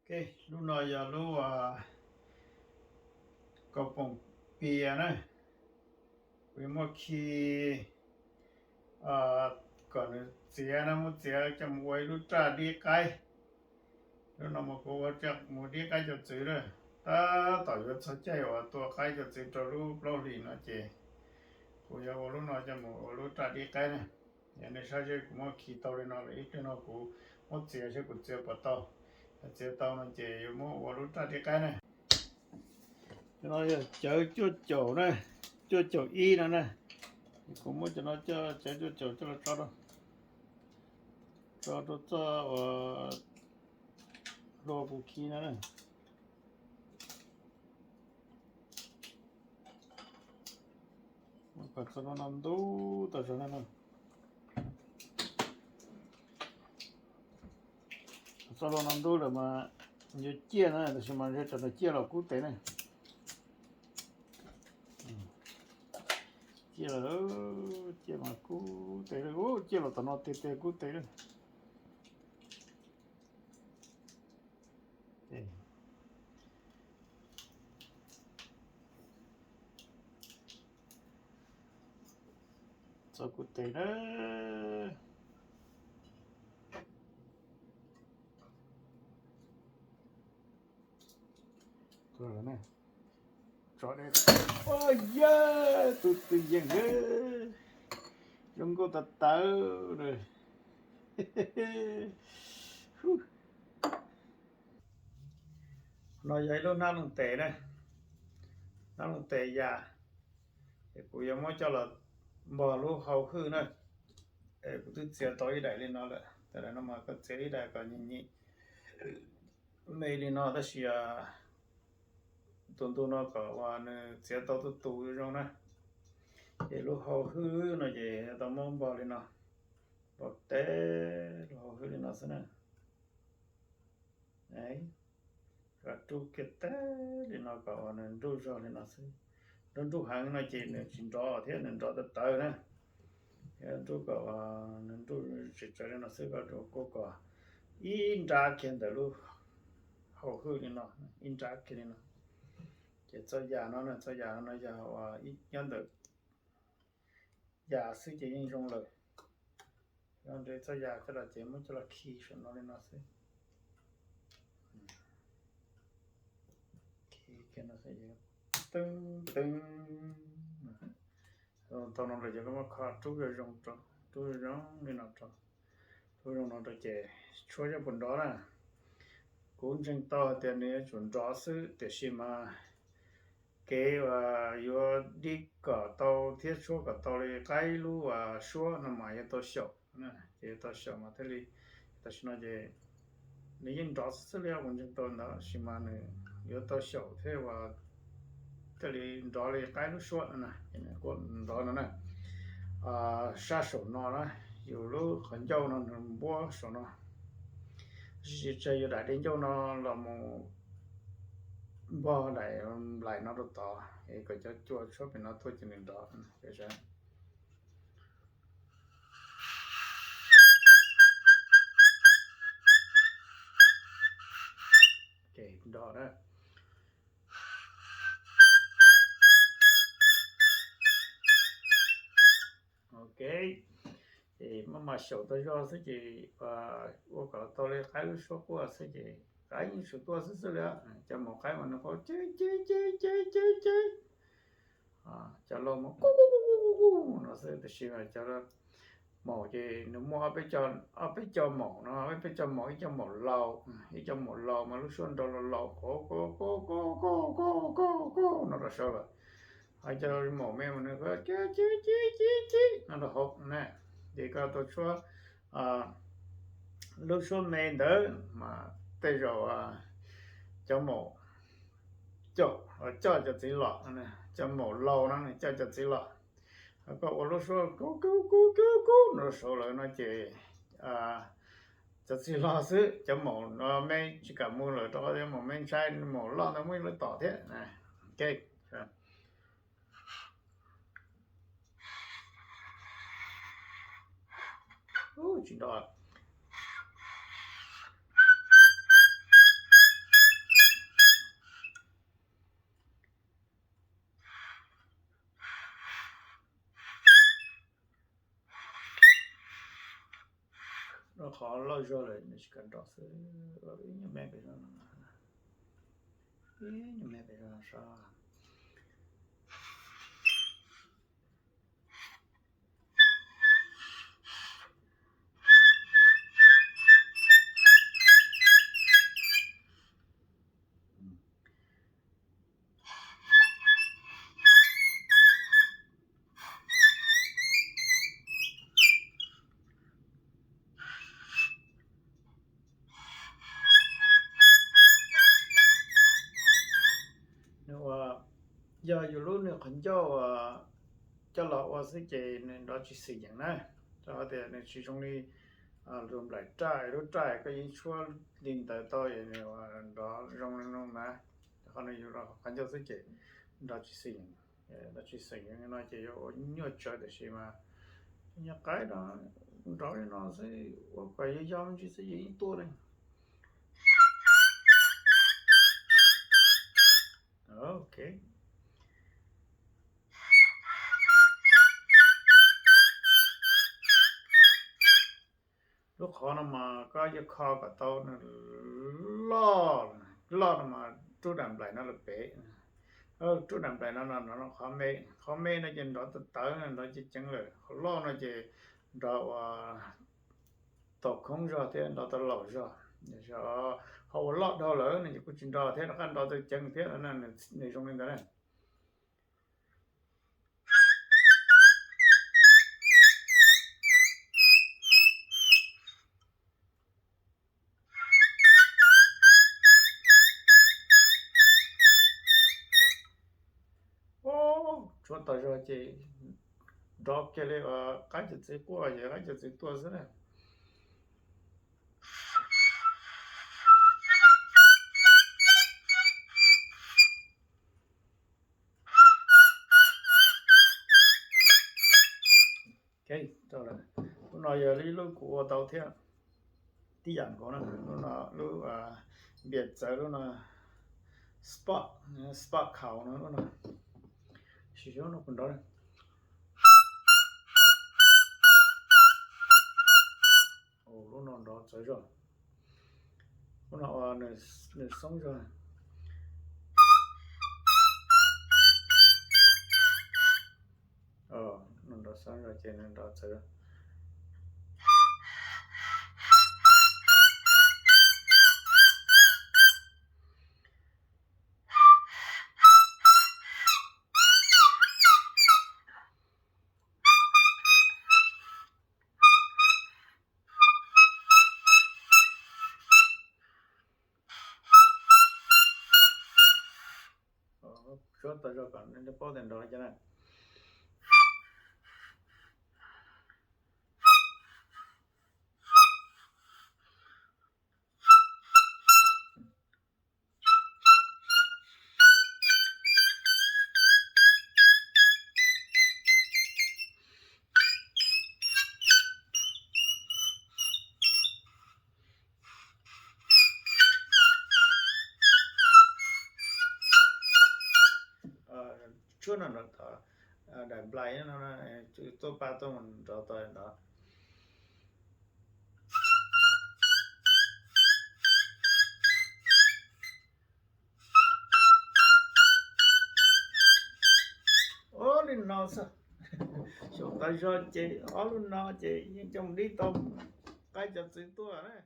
Lub no yog lub kaus poom pias na. Kuv yuav muab khi kom nws txiav na, muab txiav coj mus ua ib lub raj dib qaib. Lub no mas kuv ua mus dib qaib cov txwv na. Tab tom yuav txog caij uas tua qaib cov txwv rau lub plaub hlis no ces kuv yuav ua lub no coj mus ua lub raj dib qaib na. Yog nej saib seb kuv muab khi tau li no lawm, ib pliag no kuv muab txiav seb kuv txiav puas tau. Yog txiav tau no ces yuav muab ua lub raj dib qaib na. Cov no yog cawv cuaj caum na, cuaj caum ib no na. Kuv muab cov no coj cawv cuaj caum coj los tso rau, tso rau txoj uas hlua kuv khi no na. Kom txoj hlua no ntub tau zog na. Txoj hlua no ntub lawm mas yuav ciaj na, tab sis mas ntshe tsam no ciaj los kub tes na. Ciaj los, ciaj mas kub tes, ciaj los tom no tes tes kub tes na. Txog kuv tes na. Tso, yog tus twg yeej zoo nkauj tas tawv na. No yog ib lub hnab looj tes na, hnab looj tes yas. Es kuv yuav muab coj los npog lub hau hwj na. Kuv twb txiav tau ib daim li no lawm, tam no mas koj txiav ib daim kom nyim nyim me li no tab sis tus ntug no kom uas nws txiav tau tus tus zoo na. Ces lub hau hwj no ces tau muab npog li no, npog teb lub hau hwj li no xwb na. Kom rub kiag teb li no kom uas nws nruj zog li no xwb. Nruj nruj heev no ces nws tsis nrov thiab, nws nrov tawv tawv na. Nruj kom nws nruj tsis tsawv li no xwb, kom kuv kom ib nrab kiag ntawm lub hau hwj li no, ib nrab kiag li no. Ces txoj yas no, txoj yas no yog uas nyob ntawm yas xwb ces yeej zoo lawm. Nrhiav txoj yas coj los ces muab coj los khi saum no li no xwb. Khi kiag no xwb, teeb teeb. Tau no lawm ces koj muab kho rub zoo zoo, rub zoo zoo li no rau, rub zoo no rau ces tshuab seb puas nrov na. Kuv ntseeg tau hais tias nws yuav tsum nrov xwb tiam sis mas kev uas yuav dib kom tau thiab tshuab kom tau li qaib lub uas suab no mas yuav tau xyaum, ces yuav tau xyaum mas thiaj li, tam sim no ces nws yeej nrov xwb xwb li, kuv ntseeg tau ntawd sis mas nws yuav tau xyaum thiab uas thiaj li nrov li qaib lub suab no na, ces nws kuj nrov no na. Sab saum no na, yus lub qhov ncauj no nws npuab saum no. Tab sis tseg yus daim di ncauj no los mus npog daim nplaim no rau tod es kom cov cua tshuab pem no tuaj ces nws nrov. Nrov na. Ok, ces maj mam xyaum tau zog xwb ces ua kom tau li qaib lub suab quaj xwb ces qaib yeej tsum tuaj xwb xwb li. Cov maum qaib mas nws quaj ceb ceb ceb ceb ceb ceb, cov laus mas kuj kuj kuj kuj kuj no xwb, tab sis mas cov maum ces nws muaj ob peb co maum no, ob peb co maum, ib co maum laus, ib co maum laus mas lub suab nrov laus laus, kuj kuj kuj kuj kuj kuj kuj no rau saud lawm. Ho cov maum me mas nws kuj cib cib cib cib cib no rau hauv na. Ces koj tau tshuab lub suab me ntawd mas tej zaum cov maum coj, coj cov txiv los, cov maum laus no coj cov txiv los. Ho koj ua lub suab kuj kuj kuj kuj kuj no rau saud lawm no ces cov txiv los xwb, cov maum me tsis kam mus lawm rau qhov cov maum me ntshai, maum loj ntawd muaj ib lub tom thiab. Ok. Tsis nrov. Qhov loj zog lawm nws tsis kam nrov xwb, ib nyuag me pem zog no, ib nyuag me pem zog no saib. Nws ua, yog yus lub nws qhov ncauj uas coj los ua xwb ces nws nrov tsis xwm yees na. Rau qhov tias nws tsis zoo li lub nplaim raj, lub raj koj yeej tshuab li ntawd tau es nws nrov zoo li no na. Qhov no yus qhov ncauj xwb ces nrov tsis xwm yees. Nrov tsis xwm yees no ces yuav ua nyuaj tsawv tiam sis mas nyob qaib no nrov li no xwb, ua kom yog yog me ntsis xwb ces yeej tuaj li. Ok. Lub qhov no mas koj yuav kho kom tau nws loj, loj no mas rub daim nplaim no lawm pem, rub daim nplaim no no qhov me, qhov me no ces nrov tawv tawv nrov ceev ceev lawm, qhov loj no ces nrov ua tau khoob zog thiab nrov tau laum zog. Ho ua loj dhau lawm no ces kuj tsis nrov thiab, rov qab nrov tau ceev thiab, nws zoo li ntawd na. Tshuab tas zog ces nrov kiag li qaib cov txiv quaj ces qaib cov txiv tuaj xwb na. Lub no yog ib lub kuv ua tau thiab, tib yam nkaus na, lub no lub npias txawv lub no, spot, spot khaus no lub no. Sim saib no kuv nrov. Lub no nrov txawv zog, lub no nws xoob zog. Nws nrov xoob zog ces nws nrov txawv. Tshuab tas zog kom nej paub tias nrov li cas na. Tshuab no nrov tod, daim nplai no tuaj pab tuaj mus nrov tod nrov. Ob li no xwb, xyaum tas zog ces ob lub no ces yeej coj mus dib tau qaib cov txiv tuaj.